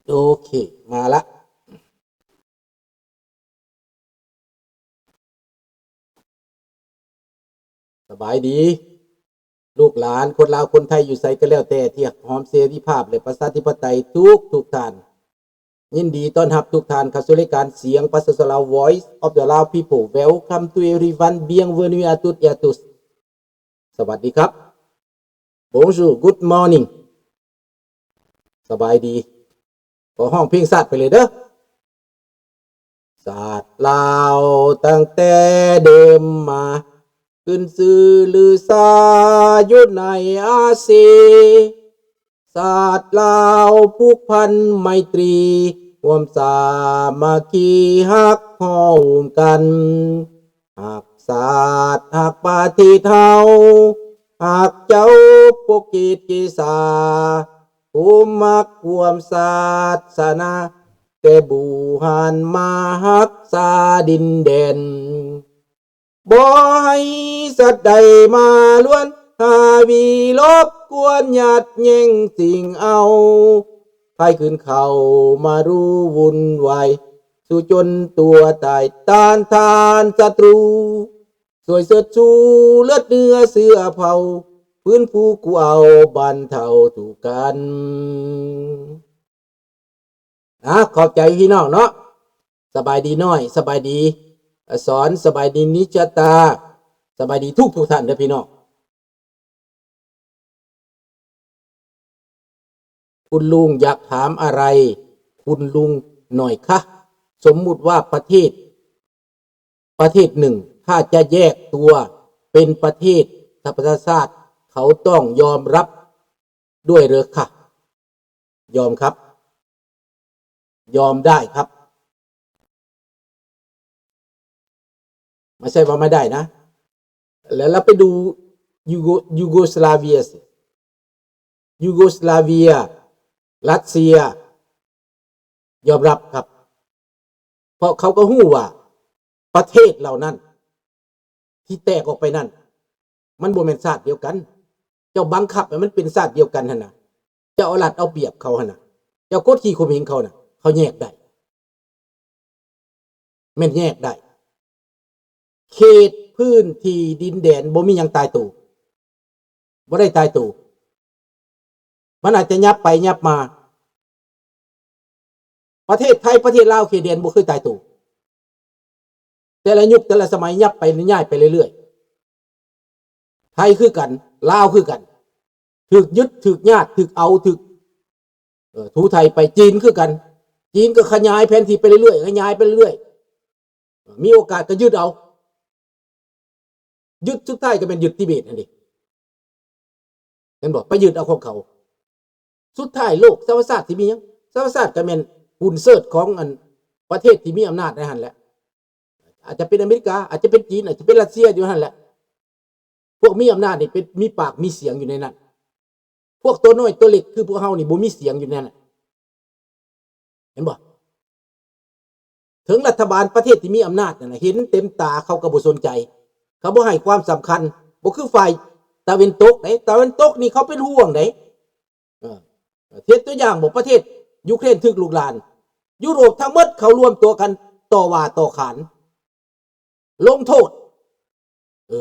ໂອເຄ ມາລະ. ສະບາຍດີ ລູກຫຼານຄົນລາວຄົນໄທຢູ່ໃສກໍແລ້ວແຕ່ ທີ່ຮັກຫອມເສລີພາບ ແລະ ປະຊາທິປະໄຕທຸກໆທ່ານ. ຍິນດີຕ້ອນຮັບທຸກທ່ານເຂົ້າສູ່ລາຍການສຽງປະຊາຊົນລາວ Voice of the Lao People. Welcome to everyone. Bienvenue à toutes et à tous. ສະຫວັດດີຄັບ. Bonjour, good morning. ສະບາຍດີ. ຂໍຮ້ອງເພງຊາດໄປເລີຍເດີ. ຊາດລາວຕັ້ງແຕ່ເດີມມາ ຂຶ້ນຊື່ລືຊາຢູ່ໃນອາຊີ. ຊາດລາວຜູກພັນໄມຕຣີ ຮ່ວມສາມັກຄີຮັກຮ່ວມກັນ. ຮັກຊາດຮັກປະເທດເຮົາ ຮັກເຈົ້າປົກເກດເກສາ ຜູ້ມັກຮ່ວມສາສະໜາ ແຕ່ບູຮານມາຮັກສາດິນແດນ. ບໍ່ໃຫ້ສັດໃດມາລວນ ຫາວີລົບກວນ ຍາດແຍ່ງຊິງເອົາ ໃຜຂຶ້ນເຂົ້າມາຮູ້ວຸ່ນວາຍ ສູ້ຈົນຕົວຕາຍ ຕ້ານທານສັດຕູ ຊ່ວຍເຊີດຊູເລືອດເນື້ອເຊື້ອເຜົ່າ ຟື້ນຟູກູ້ເອົາບັນເທົາທຸກກັນ. ອາ ຂອບໃຈພີ່ນ້ອງເນາະ. ສະບາຍດີນ້ອຍ ສະບາຍດີອາສອນ ສະບາຍດີນິດຈະຕາ ສະບາຍດີທຸກໆທ່ານເດີພີ່ນ້ອງ. ຄຸນລຸງຢາກຖາມອະໄລຄຸນລຸງໜ້ອຍຄະ? ສົມມຸດວ່າປະເທດ ປະເທດໜຶ່ງ ຖ້າຈະແຍກຕົວເປັນປະເທດສະຫະປະຊາຊາດ ເຂົາຕ້ອງຍອມຮັບດ້ວຍເຫຼືອຄະ? ຍອມຄັບ. ຍອມໄດ້ຄັບ. ບໍ່ໃຊ່ວ່າບໍ່ໄດ້ນະ. ແລ້ວລາວໄປດູຢູໂກ ຢູໂກສລາເວຍຊິ ຢູໂກສລາເວຍ ຣັດເຊຍ ຍອມຮັບຄັບ. ເພາະເຂົາກໍຮູ້ວ່າປະເທດເຫຼົ່ານັ້ນ ທີ່ແຕກອອກໄປນັ້ນ ມັນບໍ່ແມ່ນຊາດດຽວກັນ. ເຈົ້າບັງຄັບໃຫ້ມັນເປັນຊາດດຽວກັນຫັ້ນນະ, ເຈົ້າເອົາລັດເອົາປຽບເຂົາຫັ້ນນະ, ເຈົ້າກົດຂີ່ຂົ່ມເຫງເຂົານະ, ເຂົາແຍກໄດ້, ແມ່ນແຍກໄດ້. ເຂດພື້ນທີ່ດິນແດນບໍ່ມີຫຍັງຕາຍໂຕ, ບໍ່ໄດ້ຕາຍໂຕ. ມັນອາດຈະຫຍັບໄປຫຍັບມາ. ປະເທດໄທ ປະເທດລາວ ເຂດແດນບໍ່ເຄີຍຕາຍໂຕ. ແຕ່ລະຍຸກແຕ່ລະສະໄໝຫຍັບໄປ ຍ້າຍໄປເລື້ອຍໆ. ໄທຄືກັນ, ລາວຄືກັນ, ຖືກຍຶດ, ຖືກຍາດ, ຖືກເອົາ, ຖືກ ເອີ ຖູໄຖໄປ. ຈີນຄືກັນ, ຈີນກໍຂະຫຍາຍແຜນທີ່ໄປເລື້ອຍໆ, ຂະຫຍາຍໄປເລື້ອຍໆ. ມີໂອກາດກໍຍຶດເອົາ. ຍຶດ ສຸດທ້າຍກໍແມ່ນຍຶດທິເບດຫັ້ນເດ. ແມ່ນບໍ່? ໄປຍຶດເອົາຂອງເຂົາ. ສຸດທ້າຍໂລກສະຫະປະຊາຊາດຊິມີຫຍັງ? ສະຫະປະຊາຊາດກໍແມ່ນຫຸ່ນເຊີດຂອງອັນປະເທດທີ່ມີອຳນາດໃນຫັ້ນແຫຼະ. ອາດຈະເປັນອາເມລິກາ, ອາດຈະເປັນຈີນ, ອາດຈະເປັນຣັດເຊຍຢູ່ຫັ້ນແຫຼະ. ພວກມີອຳນາດນີ້ເປັນ ມີປາກມີສຽງຢູ່ໃນນັ້ນ. ພວກຕົວນ້ອຍຕົວເລັກຄືພວກເຮົານີ້ບໍ່ມີສຽງຢູ່ໃນນັ້ນ. ເຫັນບໍ່? ເຖິງລັດຖະບານປະເທດທີ່ມີອຳນາດນັ້ນນະ ເຫັນເຕັມຕາ ເຂົາກໍບໍ່ສົນໃຈ, ເຂົາບໍ່ໃຫ້ຄວາມສຳຄັນ. ບໍ່ຄືຝ່າຍຕາເວັນຕົກເດ້, ຕາເວັນຕົກນີ້ເຂົາເປັນຫ່ວງເດ້. ເອີ ເຮັດຕົວຢ່າງບໍ່ ປະເທດຢູເຄຣນຖືກລຸກລານ, ຢູໂຣບທັງໝົດເຂົາລວມຕົວກັນຕໍ່ວ່າຕໍ່ຂານ. ລົງໂທດ ເອີ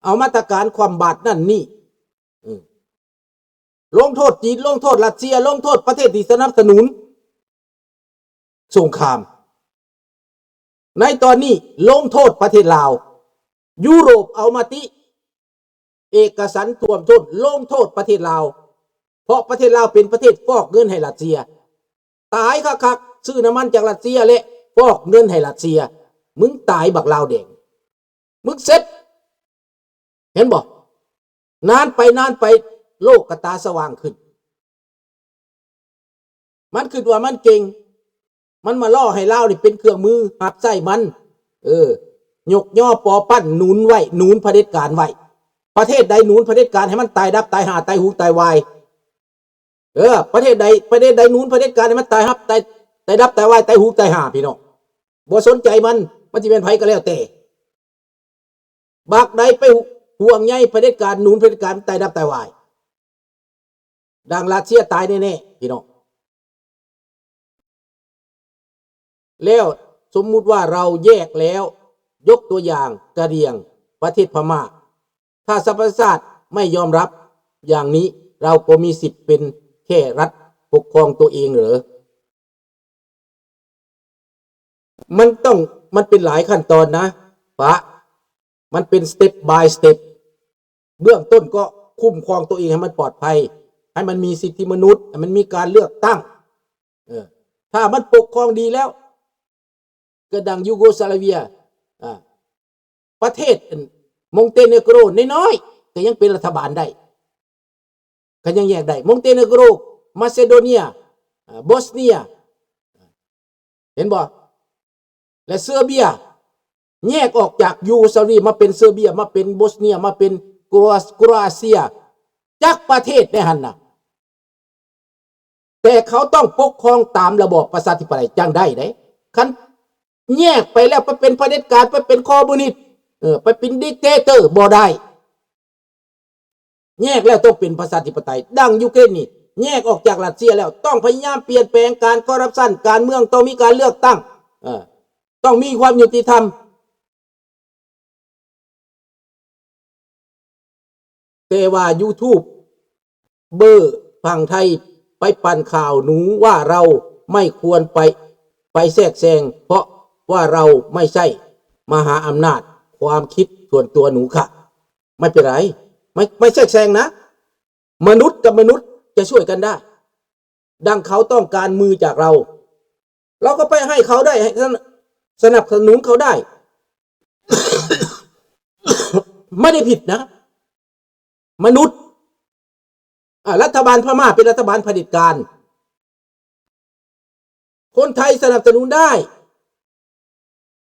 ເອົາມາດຕະການຄວ່ຳບາດນັ້ນນີ້ ເອີ ລົງໂທດຈີນ, ລົງໂທດຣັດເຊຍ, ລົງໂທດປະເທດທີ່ສະໜັບສະໜູນສົງຄາມ. ໃນຕອນນີ້ລົງໂທດປະເທດລາວ, ຢູໂຣບເອົາມະຕິ ເອກະສັນຖ້ວມທົນລົງໂທດປະເທດລາວ, ເພາະປະເທດລາວເປັນປະເທດຟອກເງິນໃຫ້ຣັດເຊຍ. ຕາຍຄັກໆ, ຊື້ນ້ຳມັນຈາກຣັດເຊຍ ແລະ ຟອກເງິນໃຫ້ຣັດເຊຍ. ມຶງຕາຍບັກລາວແດງ, ມຶງເສັດ. ເຫັນບໍ່? ນານໄປນານໄປ ໂລກກະຕາສະຫວ່າງຂຶ້ນ. ມັນຄິດວ່າມັນເກັ່ງ, ມັນມາຫຼໍ່ໃຫ້ລາວນີ້ເປັນເຄື່ອງມືຮັບໃຊ້ມັນ. ເອີ ຍົກຍໍປໍປັ້ນໜູນໄວ້, ໜູນຜະເດັດການໄວ້. ປະເທດໃດໜູນຜະເດັດການໃຫ້ມັນຕາຍດັບຕາຍຫາ, ຕາຍຫູກຕາຍວາຍ. ເອີ ປະເທດໃດ, ປະເທດໃດໜູນຜະເດັດການໃຫ້ມັນຕາຍຮັບ, ຕາຍ, ຕາຍດັບຕາຍວາຍ, ຕາຍຫູກຕາຍຫາ, ພີ່ນ້ອງ. ບໍ່ສົນໃຈມັນ, ມັນຊິແມ່ນໃຜກໍແລ້ວແຕ່. ບັກໃດໄປຫວງໃຍຜະເດັດການ, ໜູນຜະເດັດການ, ຕາຍດັບຕາຍວາຍ. ດັ່ງຣັດເຊຍຕາຍແນ່ໆ ພີ່ນ້ອງ. ແລ້ວສົມມຸດວ່າເຮົາແຍກແລ້ວ, ຍົກຕົວຢ່າງກະຫຼ່ຽງປະເທດພະມ້າ, ຖ້າສະຫະປະຊາຊາດໄມ່ຍອມຮັບຢ່າງນີ້, ເຮົາກໍມີສິດເປັນແຄ່ລັດປົກຄອງຕົວເອງເຫຼື? ມັນຕ້ອງ, ມັນເປັນຫຼາຍຂັ້ນຕອນນະປະ, ມັນເປັນ step by step. ເບື້ອງຕົ້ນກໍຄຸ້ມຄອງຕົວເອງໃຫ້ມັນປອດໄພ, ໃຫ້ມັນມີສິດທິມະນຸດ, ໃຫ້ມັນມີການເລືອກຕັ້ງ. ເອີ, ຖ້າມັນປົກຄອງດີແລ້ວ, ກໍດັ່ງຢູໂກສລາເວຍ, ອາ, ປະເທດ ອັນ ມົງເຕເນໂກຣນ້ອຍໆ ກໍຍັງເປັນລັດຖະບານໄດ້, ກໍຍັງແຍກໄດ້. ມົງເຕເນໂກຣ, ມາເຊໂດເນຍ, ອາ, ບອສເນຍ, ເຫັນບໍ່? ແລະ ເຊີເບຍ, ແຍກອອກຈາກຢູໂກສລາເວຍມາເປັນເຊີເບຍ, ມາເປັນບອສເນຍ, ມາເປັນໂກຣ, ໂກຣອາເຊຍ, ຈັກປະເທດໃນຫັ້ນນະ. ແຕ່ເຂົາຕ້ອງປົກຄອງຕາມລະບອບປະຊາທິປະໄຕຈັ່ງໄດ້ເດ້. ຄັນແຍກໄປແລ້ວໄປເປັນຜະເດັດການ, ໄປເປັນຄອມມູນິດ, ເອີ, ໄປເປັນດິກເຕເຕີ ບໍ່ໄດ້. ແຍກແລ້ວຕ້ອງເປັນປະຊາທິປະໄຕ. ດັ່ງຢູເຄຣນນີ້ ແຍກອອກຈາກຣັດເຊຍແລ້ວ, ຕ້ອງພະຍາຍາມປ່ຽນແປງການຄໍຣັບຊັນ, ການເມືອງ, ຕ້ອງມີການເລືອກຕັ້ງ, ເອີ, ຕ້ອງມີຄວາມຍຸຕິທຳ. ແຕ່ວ່າຢູທູບເບີຝັ່ງໄທໄປປັ່ນຂ່າວໜູວ່າເຮົາໄມ່ຄວນໄປ, ໄປແຊກແຊງ ເພາະວ່າເຮົາໄມ່ໃຊ້ມະຫາອຳນາດຄວາມຄິດສ່ວນຕົວໜູຄ່ະ. ໄມ່ເປັນໄລ, ໄມ່, ໄມ່ແຊກແຊງນະ. ມະນຸດກັບມະນຸດຈະຊ່ວຍກັນໄດ້. ດັ່ງເຂົາຕ້ອງການມືຈາກເຮົາ, ເຮົາກໍໄປໃຫ້ເຂົາໄດ້, ໃຫ້ສະໜ- ສະໜັບສະໜູນເຂົາໄດ້. ບໍ່ໄດ້ຜິດນະ. ມະນຸດ, ອາ, ລັດຖະບານພະມ້າເປັນລັດຖະບານຜະເດັດການ. ຄົນໄທສະໜັບສະໜູນໄດ້.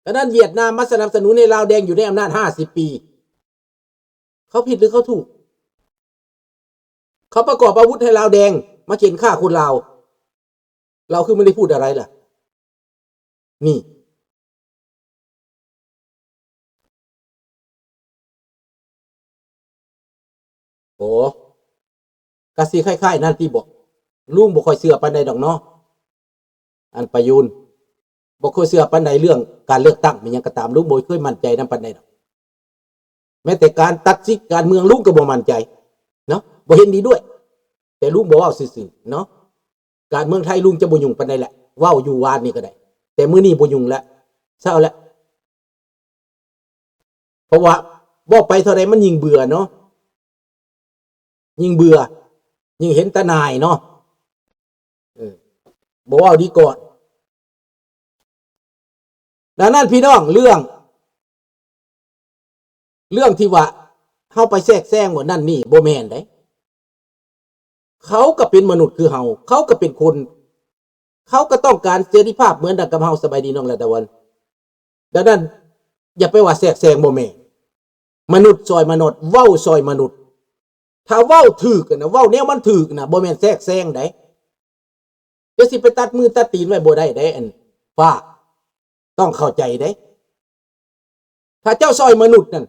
ອັນນັ້ນຫວຽດນາມມາສະໜັບສະໜູນໃຫ້ລາວແດງຢູ່ໃນອຳນາດຫ້າສິບປີ. ເຂົາຜິດຫຼືເຂົາຖືກ? ເຂົາປະກອບອາວຸດໃຫ້ລາວແດງມາເຂັນຂ້າຄົນລາວ. ລາວຄືບໍ່ໄດ້ພູດອະໄລລະ? ນີ້. ໂອ້ ກະຊິຄ້າຍໆນັ້ນຕິບໍ? ລຸງບໍ່ຄ່ອຍເຊື່ອປານໃດດອກເນາະ ອັນປະຍຸນ ບໍ່ຄ່ອຍເຊື່ອປານໃດເລື່ອງການເລືອກຕັ້ງ ແມ່ນຫຍັງກໍຕາມ ລຸງບໍ່ເຄີຍໝັ້ນໃຈນຳປານໃດດອກ. ແມ້ແຕ່ການຕັດສິດການເມືອງ ລຸງກໍບໍ່ໝັ້ນໃຈເນາະ ບໍ່ເຫັນດີດ້ວຍ ແຕ່ລຸງບໍ່ເວົ້າຊື່ໆເນາະ. ການເມືອງໄທລຸງຈະບໍ່ຫຍຸ້ງປານໃດແຫຼະ ເວົ້າຢູ່ວານນີ້ກໍໄດ້ ແຕ່ມື້ນີ້ບໍ່ຫຍຸ້ງແລ້ວ ເຊົາແລ້ວ. ເພາະວ່າເວົ້າໄປເທົ່າໃດມັນຍິ່ງເບື່ອເນາະ ຍິ່ງເບື່ອ ຍິ່ງເຫັນຕາໜ່າຍເນາະ ເອີ ບໍ່ເວົ້າດີກ່ອນ. ດັ່ງນັ້ນພີ່ນ້ອງ ເລື່ອງ ເລື່ອງທີ່ວ່າເຮົາໄປແຊກແຊງວ່ານັ້ນນີ້ ບໍ່ແມ່ນເດ້. ເຂົາກໍເປັນມະນຸດຄືເຮົາ ເຂົາກໍເປັນຄົນ ເຂົາກໍຕ້ອງການເສລີພາບເໝືອນດັ່ງກັບເຮົາ. ສະບາຍດີນ້ອງລາດຕາວັນ. ດັ່ງນັ້ນ ຢ່າໄປວ່າແຊກແຊງ ບໍ່ແມ່ນ. ມະນຸດຊ່ອຍມະນຸດ ເວົ້າຊ່ອຍມະນຸດ. ຖ້າເວົ້າຖືກນະ ເວົ້າແນວມັນຖືກນະ ບໍ່ແມ່ນແຊກແຊງໃດ. ຈະຊິໄປຕັດມືຕັດຕີນໄວ້ບໍ່ໄດ້ເດ້ ອັນຟ້າ ຕ້ອງເຂົ້າໃຈເດ້. ຖ້າເຈົ້າຊ່ອຍມະນຸດນັ້ນ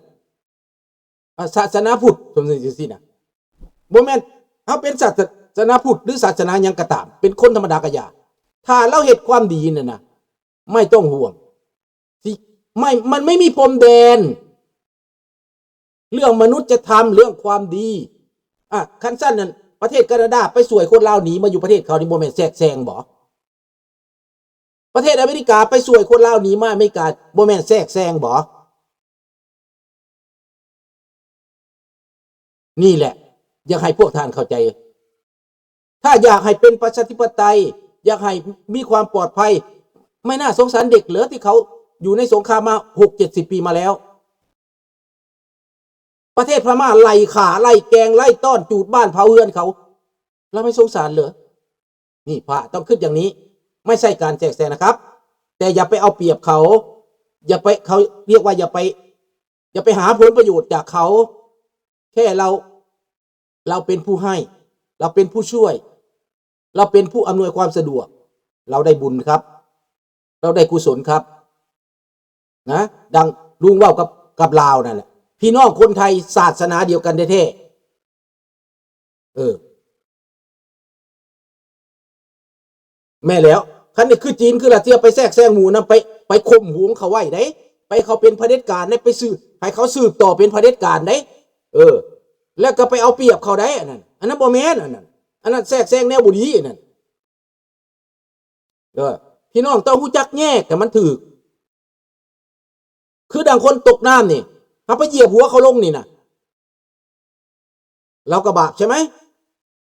ອາ ສາສະໜາພຸດ ສົມມຸດຈັ່ງຊີ້ນະ ບໍ່ແມ່ນເຮົາເປັນສາສະໜາພຸດ ຫຼື ສາສະໜາຫຍັງກໍຕາມ ເປັນຄົນທຳມະດາກໍຢ່າ ຖ້າລາວເຮັດຄວາມດີນັ້ນນະ ໄມ່ຕ້ອງຫ່ວງ ຊິ ໄມ່ ມັນໄມ່ມີພົມແດນ. ເລື່ອງມະນຸດຈະທຳ ເລື່ອງຄວາມດີ. ອາ ຄັນຊັ້ນນັ້ນ ປະເທດການາດາໄປຊ່ວຍຄົນລາວໜີມາຢູ່ປະເທດເຂົານີ້ ບໍ່ແມ່ນແຊກແຊງບໍ? ປະເທດອາເມລິກາໄປຊ່ວຍຄົນລາວໜີມາອາເມລິກາ ບໍ່ແມ່ນແຊກແຊງບໍ? ນີ້ແຫຼະ ຢາກໃຫ້ພວກທ່ານເຂົ້າໃຈ. ຖ້າຢາກໃຫ້ເປັນປະຊາທິປະໄຕ ຢາກໃຫ້ມີຄວາມປອດໄພ ໄມ່ໜ້າສົງສານເດັກເຫຼືອ ທີ່ເຂົາຢູ່ໃນສົງຄາມມາຫົກເຈັດສິບປີມາແລ້ວ. ປະເທດພະມ້າໄລ່ຂ້າ ໄລ່ແກ່ງ ໄລ່ຕ້ອນ ຈູດບ້ານເຜົາເຮືອນເຂົາ ລາວໄມ່ສົງສານເຫຼືອ? ນີ້ ພະຕ້ອງຄິດຢ່າງນີ້ ໄມ່ໃຊ່ການແຊກແຊງນະຄັບ ແຕ່ຢ່າໄປເອົາປຽບເຂົາ ຢ່າໄປ ເຂົາຮຽກວ່າຢ່າໄປ ຢ່າໄປຫາຜົນປະໂຫຍດຈາກເຂົາ ແຄ່ລາວ ລາວເປັນຜູ້ໃຫ້ ລາວເປັນຜູ້ຊ່ວຍ ລາວເປັນຜູ້ອຳນວຍຄວາມສະດວກ ລາວໄດ້ບຸນຄັບ ລາວໄດ້ກຸສົນຄັບ ນະ ດັ່ງລຸງເວົ້າກັບ ກັບລາວນັ້ນແຫຼະ ພີ່ນ້ອງຄົນໄທ ສາສະໜາດຽວກັນແທ້ໆ. ເອີ ແມ່ນແລ້ວ ໃຜ ຄັນນີ້ຄືຈີນ ຄືຣັດເຊຍ ໄປແຊກແຊງໝູ່ນຳ ໄປ ໄປຂົ່ມຫວງເຂົາໄວ້ເດ້ ໄປເຂົາເປັນຜະເດັດການເດ້ ໄປສືບ ໃຫ້ເຂົາສືບຕໍ່ເປັນຜະເດັດການເດ້ ເອີ ແລ້ວກໍໄປເອົາປຽບເຂົາໄດ້ ອັນນັ້ນ ອັນນັ້ນບໍ່ແມ່ນ ອັນນັ້ນ ອັນນັ້ນແຊກແຊງແນວບໍ່ດີ ອັນນັ້ນ ເອີ ພີ່ນ້ອງຕ້ອງຮູ້ຈັກແຍກໃຫ້ມັນຖືກ ຄືດັ່ງຄົນຕົກນ້ຳນີ້ ເຮົາໄປຢຽບຫົວເຂົາລົງນີ້ນະ ລາວກໍບາບໃຊ່ໄໝ?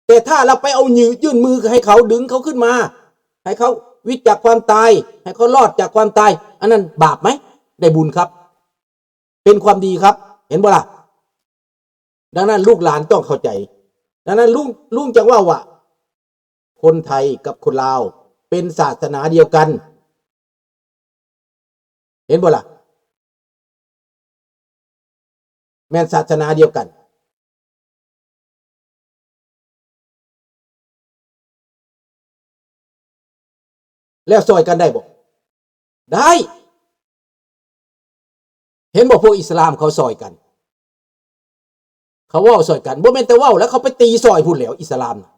ແຕ່ຖ້າລາວໄປເອົາຍື່ນມືໃຫ້ເຂົາ ດຶງເຂົາຂຶ້ນມາ ໃຫ້ເຂົາຫວິດຈາກຄວາມຕາຍ ໃຫ້ເຂົາລອດຈາກຄວາມຕາຍ ອັນນັ້ນບາບໄໝ? ໄດ້ບຸນຄັບ ເປັນຄວາມດີຄັບ ເຫັນບໍ່ລະ? ດັ່ງນັ້ນລູກຫຼານຕ້ອງເຂົ້າໃຈ ດັ່ງນັ້ນລຸງ ລຸງຈັ່ງເວົ້າວ່າ ຄົນໄທກັບຄົນລາວເປັນສາສະໜາດຽວກັນ ເຫັນບໍ່ລະ? ແມ່ນສາສະໜາດຽວກັນ ແລ້ວຊ່ອຍກັນໄດ້ບໍ່? ໄດ້ ເຫັນບໍ່? ພວກອິດສະລາມເຂົາຊ່ອຍກັນ ເຂົາເວົ້າຊ່ອຍກັນ ບໍ່ແມ່ນແຕ່ເວົ້າແລ້ວ ເຂົາໄປຕີຊ່ອຍພຸ້ນແລ້ວ ອິດສະລາມນະ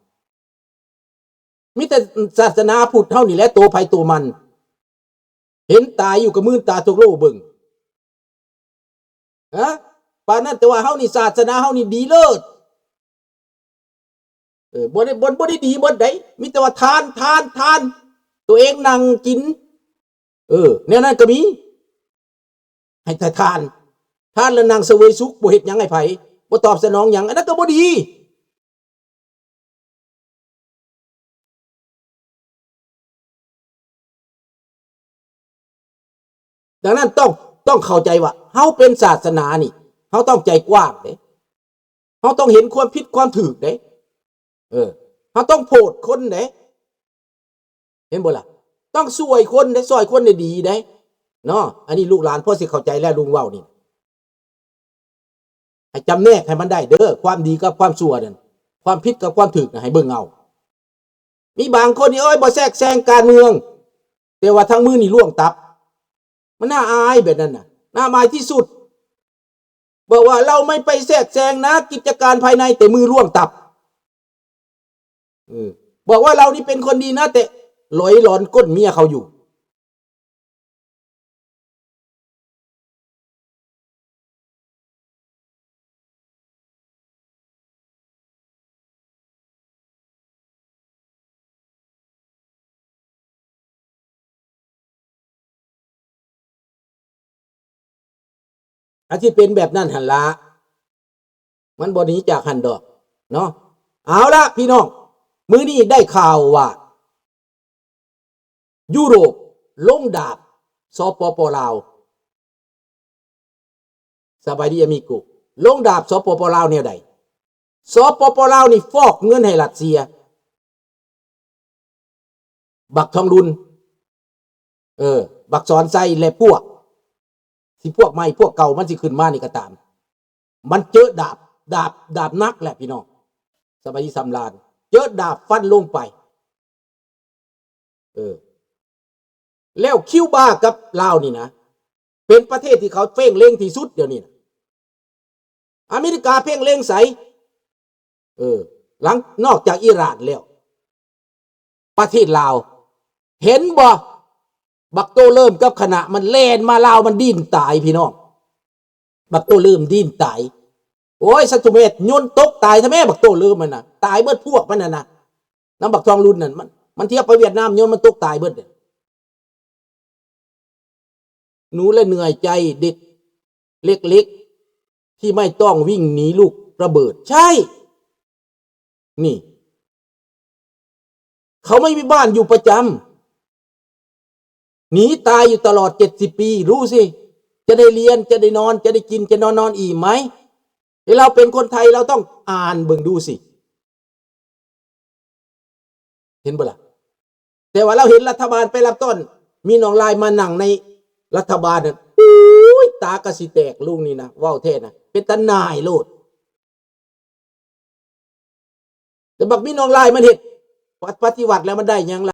ມີແຕ່ສາສະໜາພຸດເຮົານີ້ແຫຼະ ໂຕໃຜໂຕມັນ ເຫັນຕາຍຢູ່ກໍມືນຕາຕົກໂລເບິ່ງ ຮະ ປານນັ້ນ ແຕ່ວ່າເຮົານີ້ ສາສະໜາເຮົານີ້ດີເລີດ ເອີ ບໍ່ໄດ້ ບໍ່ ບໍ່ໄດ້ດີເບິດໃດ ມີແຕ່ວ່າທານ ທານ ທານ ຕົວເອງນັ່ງກິນ ເອີ ແນວນັ້ນກໍມີ ໃຫ້ແຕ່ທານ ທານແລ້ວນັ່ງສະເຫວີຍສຸກ ບໍ່ເຮັດຫຍັງໃຫ້ໃຜ ບໍ່ຕອບສະໜອງຫຍັງ ອັນນັ້ນກໍບໍ່ດີ. ດັ່ງນັ້ນຕ້ອງ ຕ້ອງເຂົ້າໃຈວ່າເຮົາເປັນສາສະໜານີ້ ເຮົາຕ້ອງໃຈກວ້າງເດ້ ເຮົາຕ້ອງເຫັນຄວາມຜິດຄວາມຖືກເດ້ ເອີ ເຮົາຕ້ອງໂຜດຄົນເດ້ ເຫັນບໍ່ລະ? ຕ້ອງຊ່ວຍຄົນເດ້ ຊ່ອຍຄົນໄດ້ດີເດ້ ເນາະ ອັນນີ້ລູກຫຼານພໍຊິເຂົ້າໃຈແລ້ວ ລຸງເວົ້ານີ້ ໃຫ້ຈຳແນກໃຫ້ມັນໄດ້ເດີ ຄວາມດີກັບຄວາມຊົ່ວນັ້ນ ຄວາມຜິດກັບຄວາມຖືກນະ ໃຫ້ເບິ່ງເອົາ. ມີບາງຄົນນີ້ ໂອ້ຍ ບໍ່ແຊກແຊງການເມືອງ ແຕ່ວ່າທາງມືນີ້ລ່ວງຕັບ ມັນໜ້າອາຍແບບນັ້ນນະ ໜ້າອາຍທີ່ສຸດ. ບອກວ່າເຮົາໄມ່ໄປແຊກແຊງນະກິດຈະການພາຍໃນ ແຕ່ມືລ່ວງຕັບ ເອີ ບອກວ່າເຮົານີ້ເປັນຄົນດີນະ ແຕ່ຫຼອຍຫຼອນກົ້ນເມຍເຂົາຢູ່. ອາດຊິເປັນແບບນັ້ນຫັ້ນລະ ມັນບໍ່ໜີຈາກຫັ້ນດອກເນາະ. ເອົາລະພີ່ນ້ອງ ມື້ນີ້ໄດ້ຂ່າວວ່າ ຢູໂຣບລົງດາບ ສປປ ລາວ. ສະບາຍດີອາມິໂກ ລົງດາບ ສປປ ລາວ ແນວໃດ? ສປປ ລາວ ນີ້ຟອກເງິນໃຫ້ຣັດເຊຍ ບັກທອງລຸນ ເອີ ບັກສອນໄຊ ແລະ ພວກ ຊິພວກໃໝ່ ພວກເກົ່າມັນຊິຂຶ້ນມານີ້ກໍຕາມ ມັນເຈີດາບ ດາບ ດາບໜັກແຫຼະພີ່ນ້ອງ. ສະບາຍດີສຳລານ ເຈີດາບຟັນລົງໄປ ເອີ ແລ້ວຄິວບາກັບລາວນີ້ນະ ເປັນປະເທດທີ່ເຂົາເພງເລັງທີ່ສຸດດຽວນີ້ນະ. ອາເມລິກາເພງເລັງໃສ? ເອີ ຫຼັງ ນອກຈາກອີຣານແລ້ວ ປະເທດລາວ ເຫັນບໍ່? ບັກໂຕເລີ່ມກັບຄະນະມັນແລ່ນມາລາວ ມັນດີ້ນຕາຍພີ່ນ້ອງ. ບັກໂຕເລີ່ມດີ້ນຕາຍ ໂອ້ຍ ສັດຕູແມ່ ຍົນຕົກຕາຍຊະແມ້ ບັກໂຕເລີ່ມມັນນະ ຕາຍເບິດພວກມັນຫັ້ນນະ ນຳບັກທອງລຸນນັ້ນ ມັນ ມັນທຽບໄປຫວຽດນາມ ຍົນມັນຕົກຕາຍເບິດ. ໜູລະເໜື່ອຍໃຈ ເດັກເລັກໆ ທີ່ໄມ່ຕ້ອງວິ່ງໜີລູກລະເບີດ ໃຊ່ ນີ້ ເຂົາໄມ່ມີບ້ານຢູ່ປະຈຳ ໜີຕາຍຢູ່ຕະຫຼອດເຈັດສິບປີ ດູຊິ ຈະໄດ້ລຽນ ຈະໄດ້ນອນ ຈະໄດ້ກິນ ຈະນອນ ນອນອີ່ມໄໝ? ເຮົາເປັນຄົນໄທ ເຮົາຕ້ອງອ່ານເບິ່ງດູຊິ ເຫັນບໍ່ລະ? ແຕ່ວ່າລາວເຫັນລັດຖະບານໄປຮັບຕ້ອນ ມີນ້ອງລາຍມານັ່ງໃນລັດຖະບານນັ້ນ ໂອ້ຍ ຕາກະຊິແຕກ ລຸງນີ້ນະ ເວົ້າແທ້ນະ ເປັນຕາໜ່າຍໂລດ. ແຕ່ບັກມີນ້ອງລາຍມັນເຮັດ ປະ ປະຕິວັດແລ້ວມັນໄດ້ຫຍັງລະ?